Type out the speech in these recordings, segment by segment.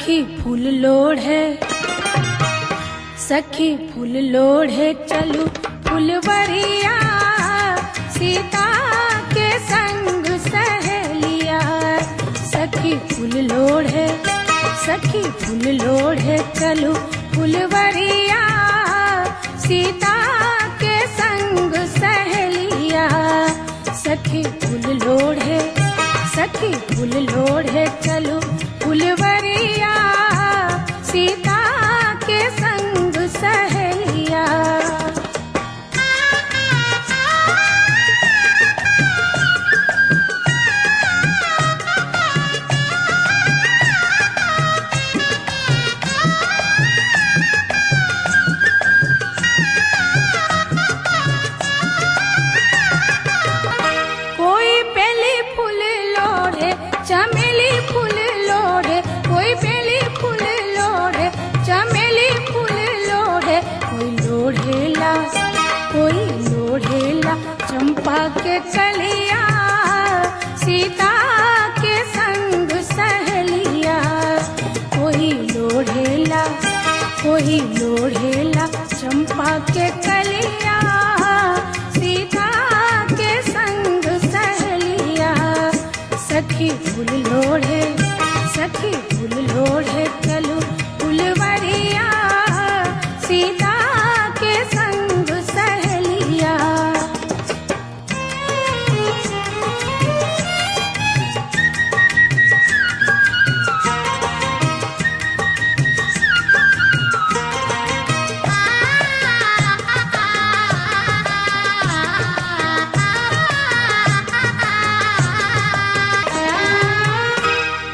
सखी फूल लोढ़े, सखी फूल लोढ़े चलू फुलवरिया, सीता के संग सहेलिया। सखी फूल लोढ़े, सखी फूल लोढ़े चलू फुलवरिया, सीता के संग सहेलिया। सखी फूल लोढ़े, सखी फूल लोढ़े चलू फुलवरिया, सीता के संग सहेलिया। कोई बेली फूल लोढ़े चमेली फूल लोढ़े, कोई बेली फूल लोढ़े चमेली फूल लोढ़े, कोई लोढ़ेला, कोई लोढ़ेला चंपा के कलिया, सीता के संग सहेलिया। कोई लोढ़ेला, कोई लोढ़ेला चंपा के कलिया, सीता के संग सहेलिया। सखी फूल लोढ़े, सखी फूल लोढ़े चलू फुलवरिया, सीता के संग सहेलिया।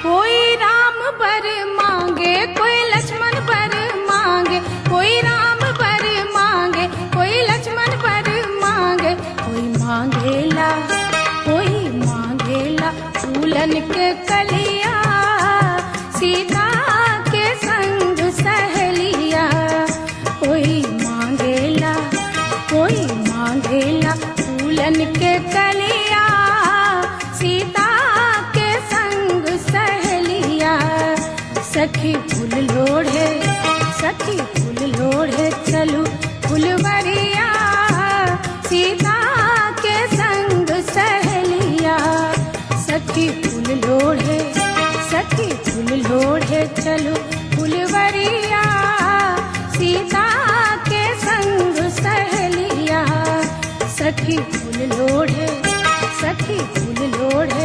कोई राम बर मांगे, कोई लक्ष्मण बर मांगे, कोई राम बर मांगे, कोई लक्ष्मण बर मांगे, कोई मांगेला, कोई मांगेला फूलन के कलिया, सीता के संग सहेलिया। कोई मांगेला, कोई मांगेला फूलन के कलिया, सीता के संग सहेलिया। सखी फूल लोढ़े, सखी फूल लोढ़े चलू फुलवरिया, सीता के संग सहेलिया। सखी फूल लोढ़े, सखी फूल लोढ़े चलू फुलवरिया, सीता के संग सहेलिया। सखी फूल लोढ़े, सखी फूल लोढ़े।